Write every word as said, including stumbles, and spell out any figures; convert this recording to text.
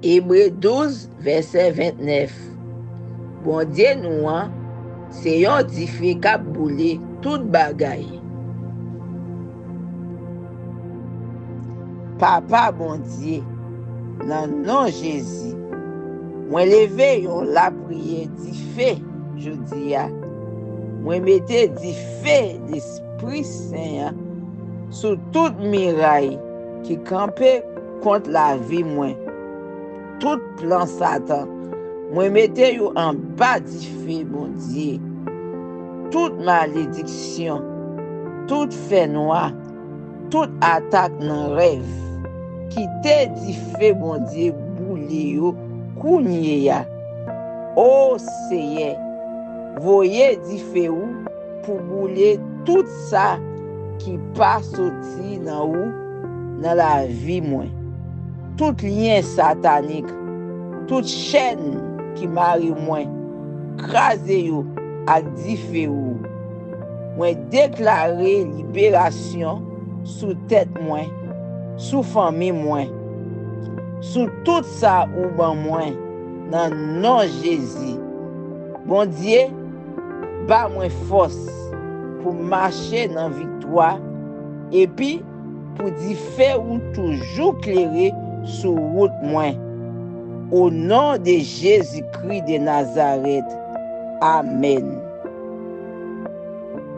Ebre douz, vèsè ventnèf. Bondye nou an se yon dife k ap boule tout bagay. Papa Bondye, nan non Jezi, mwen leve yon lapriyè dife jodi a. Mwen mete dife Lespri Sen an sou tout miray ki kanpe kont lavi mwen. Tout plan Satan, mwen mete yo anba dife Bondye. Tout malediksyon, tout fènwa, tout atak nan rèv, kite dife Bondye boule yo kounye a. O Seyè, voye dife ou pou boule tout sa ki pa soti nan ou nan lavi mwen. Tout lyen satanik, tout chèn ki mare mwen, kraze yo ak dife ou. Mwen deklare liberasyon sou tèt mwen, sou fanmi mwen, sou tout sa ou ban mwen, nan non Jezi. Bondye, ba mwen fòs pou mache nan viktwa, epi pou dife ou toujou klere sou wout mwen. O non de Jezikri de Nazarèt, amèn.